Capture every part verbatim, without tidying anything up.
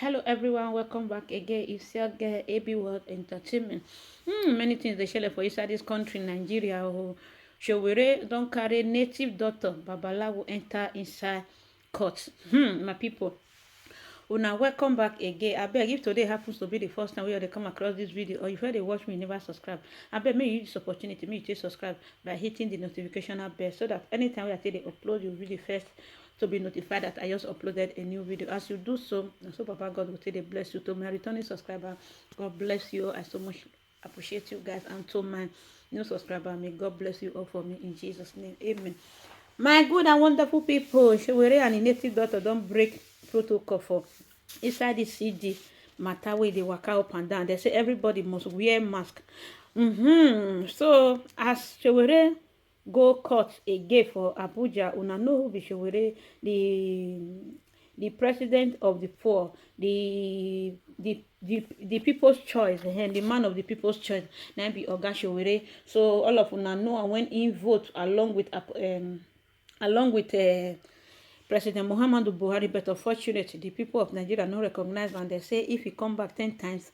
Hello everyone, welcome back again. It's your girl A B World Entertainment. Hmm, many things dey shele for inside this country, Nigeria. Oh, Sowore don carry native doctor Babalawo enter inside court. Hmm, my people. Una welcome back again. Abeg, if today happens to be the first time wey you dey come across this video, or if you dey watch me, you never subscribe, abeg make you use this opportunity, make you take subscribe by hitting the notification bell, so that anytime wey I take dey upload, you be the first to be notified that I just uploaded a new video. As you do so, na so Papa God go take dey bless you. To my returning subscriber, God bless you. I so much appreciate you guys. And to my new subscriber, may God bless you all for me in Jesus' name. Amen. My good and wonderful people, Sowore and im native doctor don break protocol for inside the C D matter wey dey waka up and down. They say everybody must wear mask. Mm-hmm. So as Sowore go court again for Abuja, una know who be Sowore, the the president of the poor, the the the the people's choice, and the man of the people's choice, na be Oga Sowore. So all of una know am when he vote along with Ap- um, along with uh, President Muhammadu Buhari. But unfortunately, the people of Nigeria no recognize am. They say if he come back ten times,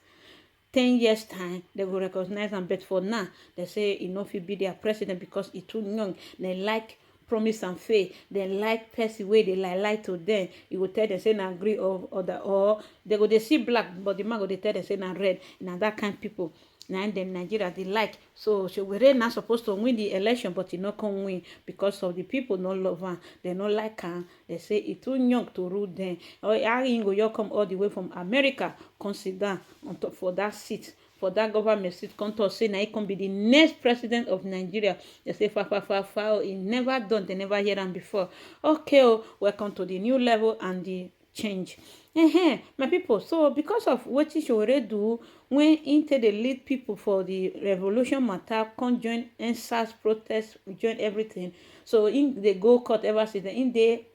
ten years time, they go recognize am. But for now, they say he no fit be their president because he too young. They like promise and faith. They like person wey dey lie lie to them. He go tell them say na gree or other, or they go dey see black, but the man go dey tell them say na red. Na that kind people na im dem Nigeria dey like. So Sowore na suppose to win the election, but he no come win because of the people no love am. They no like am. They say he too young to rule them. Or how he go just come all the way from America, come sit down on top for that seat, for that government seat, come talk say na he come be the next president of Nigeria. They say fa fa fa fa. Oh, he never done. They never hear am before. Okay, oh, welcome to the new level and the change. Ehen, my people, so because of wetin Sowore do, when he take dey lead people for the revolution matter, come join End SARS protest, join everything. So he dey go court ever since then. He dey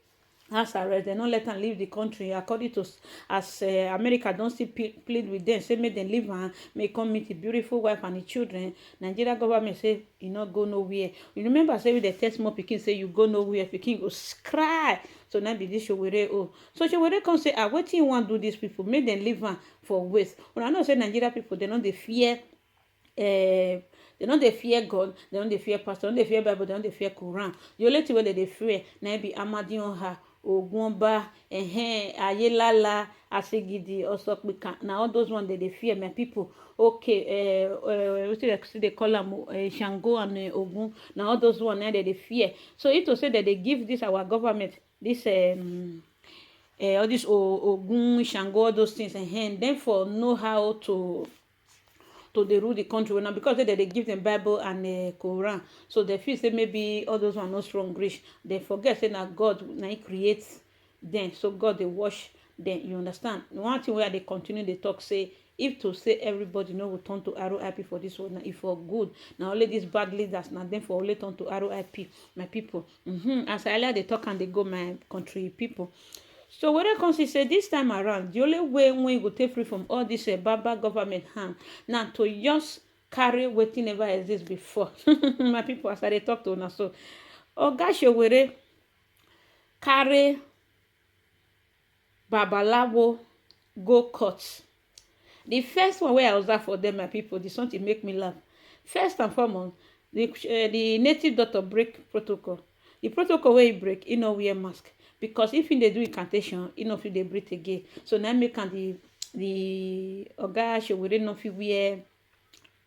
house arrest, dem no let am leave the country, according to s- as uh, America don still pe- plead with them, say make dem leave am, make come meet the beautiful wife and the children. Nigeria government say e no go nowhere. You remember say we dey tell small pikin say you go nowhere, pikin go cry. So na be this Sowore, oh, so Sowore come say, ah, wetin you wan do these people, make dem leave am for waste. Una know say Nigeria people, dem no dey fear, eh, dem no dey fear God, dem no dey fear pastor, dem no dey fear Bible, dem no dey fear Quran. The only thing wey dem dey fear na be Amadioha, Ogunba, ehen, Ayelala, Asigidi, Osokpika. Na all those ones dem dey fear, my people. Okay, eh, eh, wetin dem still dey call am, eh, Shango and eh, Ogun. Na all those ones na dem dey fear. So if to say dem dey give this our government this um, eh, all this o- Ogun, Shango, all those things, and then for know how to to dey rule the country well now, because say dem dey give them Bible and uh, Quran, so they feel say maybe all those one no strong reach. They forget say na God na he create them, so God dey watch them. You understand? One thing wey I dey continue dey talk say, if to say everybody no go turn to R I P for this world, na if for good, na only these bad leaders, na them for only turn to R I P, my people. Mm-hmm. As I earlier dey talk and dey go, my country people. So Sowore come see say this time around, the only way wey you go take free from all this uh, baba government hand na to just carry wetin never exist before. My people, as I dey talk to una so, Oga Sowore carry Babalawo go court. The first one wey I observe for them, my people, the something make me laugh. First and foremost, the uh, the native doctor break protocol. The protocol wey he break, he no wear mask, because if he dey do incantation, he no fit dey breathe again. So na make am the the Oga Sowore no fit wear,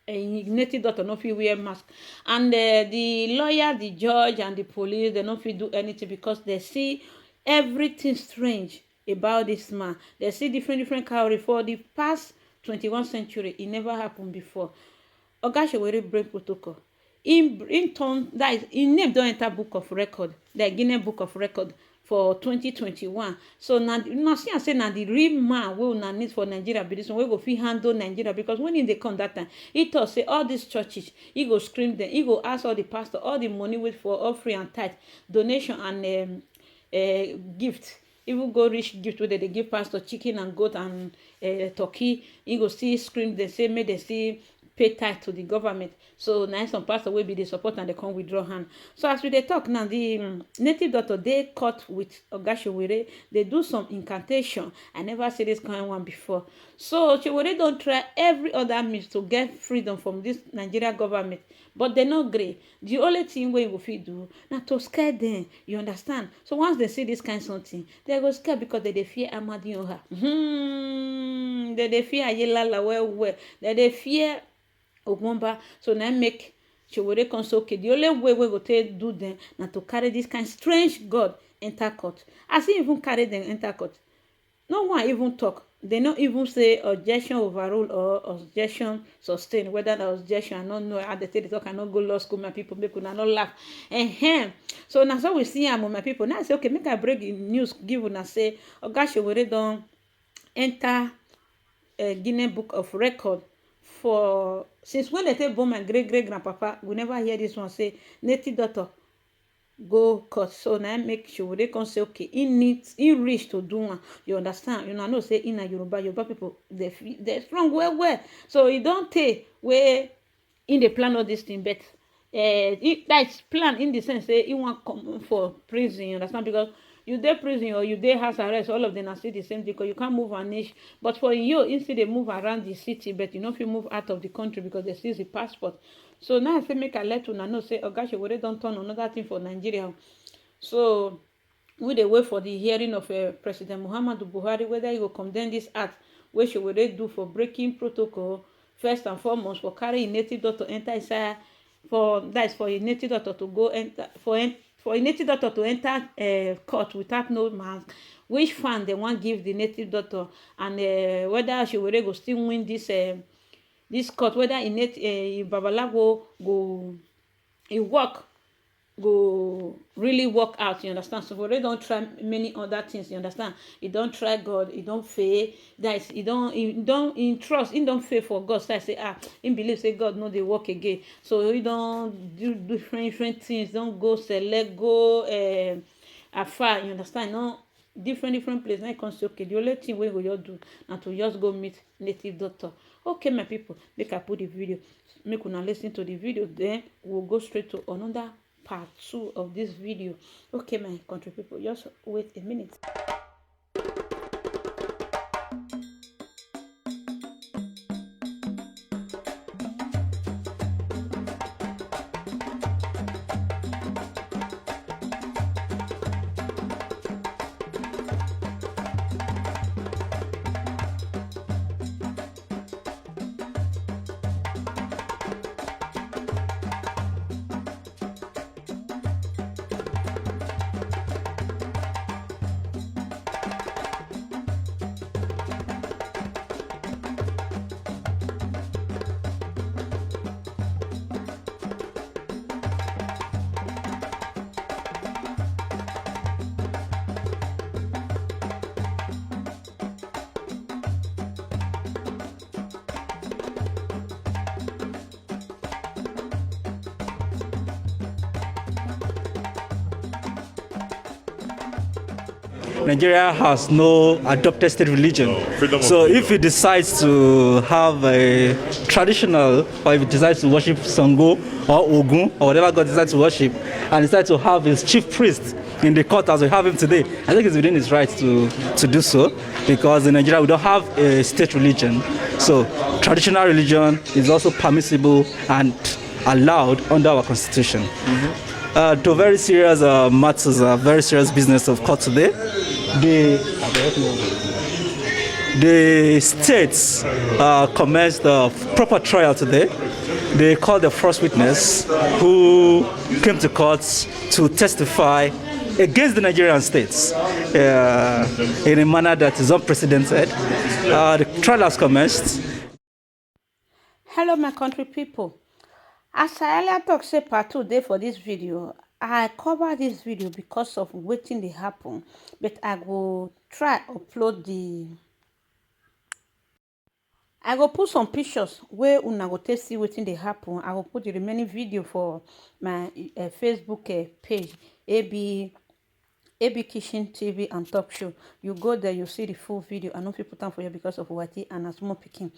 uh, native doctor no fit wear mask, and uh, the lawyer, the judge, and the police, they no fit do anything because they see everything strange about this man. They see different different cowry for the past twenty-one century. It never happened before. Oga Sowore break protocol. Im im turn, that is, im name don enter book of record, the Guinness Book of Record for twenty twenty-one. So na na see am say na the real man wey una need for Nigeria be this one, wey go fit handle Nigeria, because when he dey come that time, he talk say all these churches, he go scream them, he go ask all the pastor, all the money wey for offering and tithe, donation and um, uh, gift, even go reach gift wey dem dey give pastor, chicken and goat and uh, turkey, he go still scream dem say make dem still pay tithe to the government. So na some pastor wey be dey support and they come withdraw hand. So as we dey talk now, the um, native doctor dey cut with Oga Sowore. They do some incantation. I never see this kind one before. So Sowore don try every other means to get freedom from this Nigeria government, but they no gree. The only thing wey you go fit do na to scare them. You understand? So once they see this kind something, they go scare because they dey fear Amadioha. Hmm, they dey fear Ayelala well well. They dey fear Ogunba. So na make Sowore come say, okay, the only way we go take do them na to carry this kind strange god enter court. As he even carry them enter court, no one even talk. They no even say objection overrule or objection sustained. Whether na objection, I no know how they take dey talk. I no go law school, my people, make una no laugh. Ehen. So na so we see am o, my people. Now I say, okay, make I break the news give una say Oga Sowore don enter uh, Guinness Book of Record for since when they take born my great great grandpapa. We never hear this one say native doctor go court. So na im make Sowore come say, okay, he need, he reach to do one. You understand? You know, I know say in a Yoruba, Yoruba people, they feel, they strong well well. So he don't take where in the plan all this thing, but uh, he, that's plan in the sense say he want come for prison. You understand? Because you dey prison or you dey house arrest, all of them are still the same thing. 'Cause you can't move an inch. But for you, you still dey move around the city, but you no fit move out of the country because they seize the passport. So now I say make I let una know say Oga Sowore don turn another thing for Nigeria. So we dey wait for the hearing of uh, President Muhammadu Buhari, whether he go condemn this act wey Sowore do for breaking protocol, first and foremost for carrying native doctor enter inside, for that is for a native doctor to go enter for en- for a native doctor to enter uh, court without no mask, which fan they want give the native doctor, and uh, whether Sowore go still win this uh, this court, whether in it uh, Babalawo go e work go really work out, you understand? So Sowore don try many other things, you understand? He don try God, he don fail. That is, he don he don in trust, he don fail for God. So I say, ah, he believe say God no dey work again. So he don do different different things, don go select, go uh, afar, you understand? No, different different place. Now you come say, okay, the only thing wey go just do na to just go meet native doctor. Okay, my people, make I put the video, make una listen to the video, then we'll go straight to another part two of this video. Okay, my country people, just wait a minute. Nigeria has no adopted state religion. No, freedom of so religion. If he decides to have a traditional, or if he decides to worship Sango or Ogun or whatever god he decides to worship, and decides to have his chief priest in the court as we have him today, I think it's within his right to, to do so, because in Nigeria we don't have a state religion. So traditional religion is also permissible and allowed under our constitution. Mm-hmm. Uh, to very serious uh, matters, uh, very serious business of court today. The the states uh, commenced the proper trial today. They called the first witness who came to court to testify against the Nigerian states uh, in a manner that is unprecedented. Uh, the trial has commenced. Hello, my country people. As I earlier talk, say part two day for this video. I cover this video because of waiting they happen, but I go try upload the I go put some pictures where una go take see wetin dey happen. I go put the remaining video for my uh, Facebook uh, page, A B A B Kitchen T V and Talk Show. You go there, you see the full video. I no fit put am for you because of Wati and a small pikin.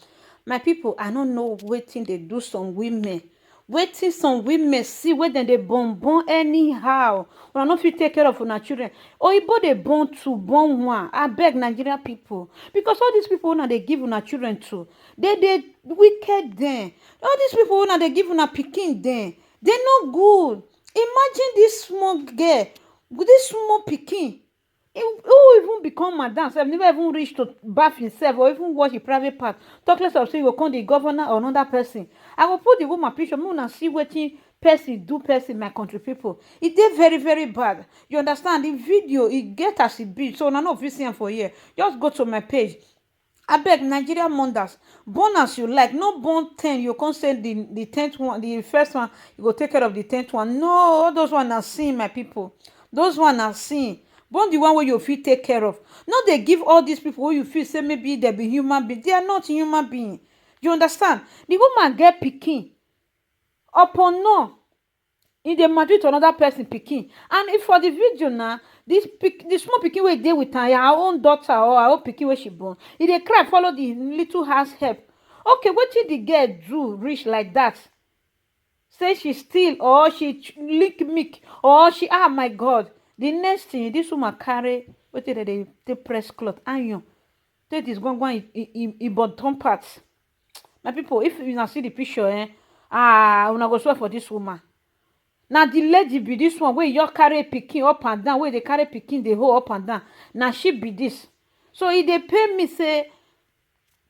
My people, I no know wetin dey do some women. Wetin some women see wey dem dey born born anyhow. Una no fit take care of una children. Oyibo dey born two, born one. Abeg, Nigeria people, because all these people una dey give una children to, they dey wicked dem. All these people una dey give una pikin dem, they no good. Imagine this small girl, this small pikin. Who even become madam sef, never even reach to baff himself or even wash him private part. Talk less of say you go come the governor or another person. I go put the woman picture, make una see wetin person do person, my country people. E dey very, very bad. You understand? The video, e get as e be. So una no fit see am for here. Just go to my page. Abeg, Nigeria mothers, born as you like. No born ten, you come say the, the tenth one, the first one, you go take care of the tenth one. No, all those one na sin, my people. Those one na sin. Born the one wey you fit take care of. No dey give all these people wey you feel say maybe they be human being. They are not human being. You understand? The woman get pikin. Upon no, e dey marry to another person pikin. And if for the video na, this pic, the small pikin wey dey with her, her own daughter or her own pikin wey she born, e dey cry follow the little house help. Okay, wetin the girl do reach like that? Say she steal or she ch- lick milk or she, ah, my God. The next thing, this woman carry wetin dem dey take press cloth, iron, take this gwangwan e, e, e, e bottom part. My people, if una see the picture, eh, ah, una go swear for this woman. Na the lady be this one wey just carry pikin up and down, wey dey carry pikin dey hold up and down. Na she be this. So e dey pain me say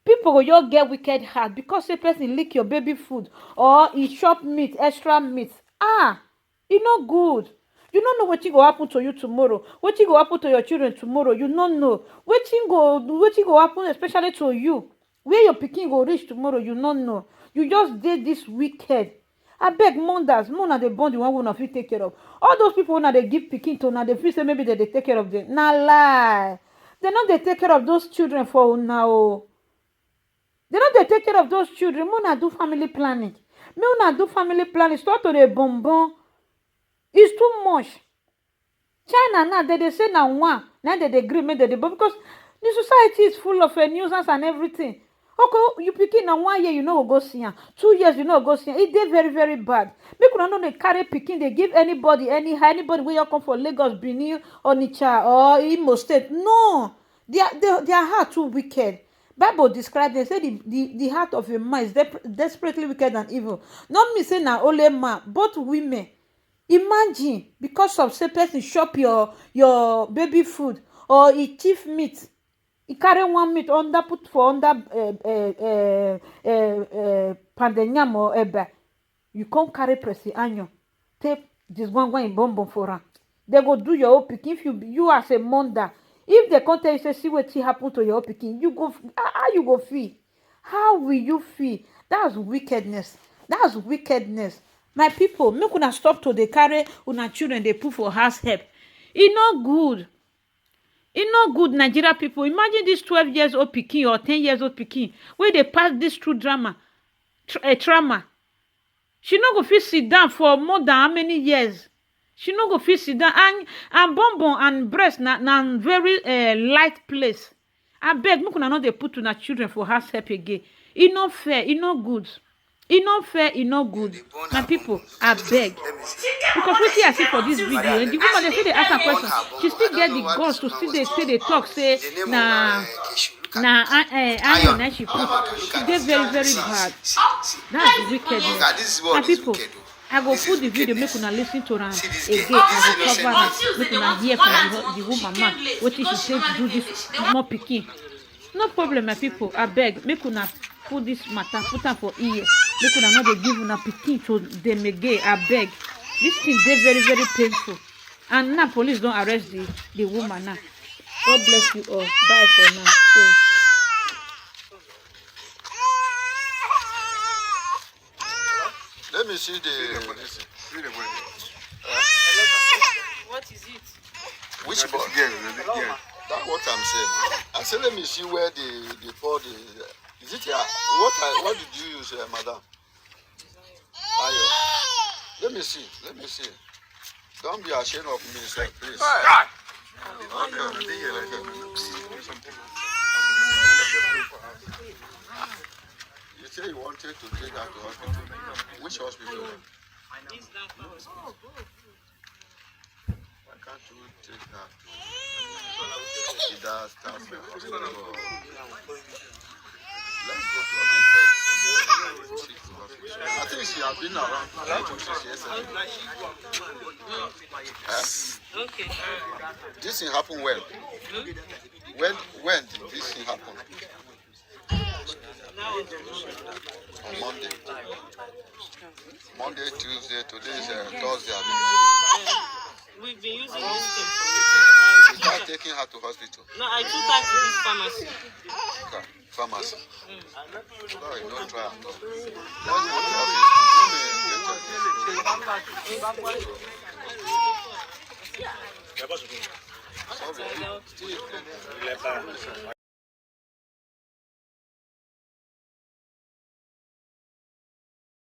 people go just get wicked heart because say person lick your baby food or e chop meat, extra meat. Ah, e no good. You no know wetin go happen to you tomorrow. Wetin go happen to your children tomorrow, you no know. Wetin go, wetin go happen especially to you. Where your pikin go reach tomorrow, you no know. You just dey this wicked. Abeg, mothers, make una dey born the one wey una fit take care of. All those people una dey give pikin to, una dey feel say maybe dem dey take care of them. Na lie. Dem no dey take care of those children for una o. Dem no dey take care of those children. Make una do family planning. Make una do family planning. Stop to dey born born. It's too much. China now, dem dey say na one, na dem dey gree make dem dey born because the society is full of uh, nuisance and everything. Okay, you pikin na one year, you no go go see am. Two years, you no go go see am. E dey very, very bad. Make una no dey carry pikin dey give anybody, anyhow, anybody wey you come for Lagos, Benin, Onitsha, or Imo State. No, their, their, their heart too wicked. Bible describe them, say the, the, the heart of a man is dep- desperately wicked and evil. Not me say na only man, both women. Imagine, because of say person chop your, your baby food or e thief meat, e carry one meat under, put for under uh, uh, uh, uh, uh, pounded yam or eba. You come carry person iron, take this one, one bum bum for am. They go do your own pikin. If you, you as a mother, if they come tell you say see wetin happen to your own pikin, you go f- how how you go feel? How will you feel? That's wickedness. That's wickedness. My people, make una stop to dey carry una children dey put for house help. E no good. E no good, Nigeria people. Imagine this twelve years old pikin or ten years old pikin wey dey pass this through drama, tr- eh, trauma. She no go fit sit down for more than how many years? She no go fit sit down. And and bum bum and breast na na very uh, light place. Abeg, make una no dey put una children for house help again. E no fair, e no good. E no fair, e no good. My people, abeg. Because wetin I see for this video, eh, the woman dey still dey ask her question. She still get the guts to still dey still dey talk say na na uh, iron na she put. E dey very very bad. That's wickedness. My people, I go put the video make una listen to am again. I go cover am make una hear from the, the woman mouth wetin she take do this small pikin. No problem, my people. Abeg, make una put this matter, put am for ear. Make una no dey give una pikin to dem again. Abeg, this thing dey very very painful. And now police don arrest the the woman now. God bless you all. Bye for now. So, Let me see the. See the body. What is it? Which boy? Girl, baby girl. That's what I'm saying. I say let me see where they they pour the. Is it here? What I, what did you use, uh, madam? Ayo. Let me see. Let me see. Don't be ashamed of me, sir, please. God! Okay, okay. You say you wanted to take her to hospital. Which hospital? Why can't you take her to either staff or hospital? Let's go to hospital. I think she has been around. I think she's yesterday. Eh? Okay. This thing happened when? When when did this thing happen? On Monday. Monday, Tuesday, today is uh, Thursday. I mean, We've been using this thing. you start taking her to hospital. No, I took her to this pharmacy. Okay. Pharmacy. Sorry, no try. Let's go to office. Sorry.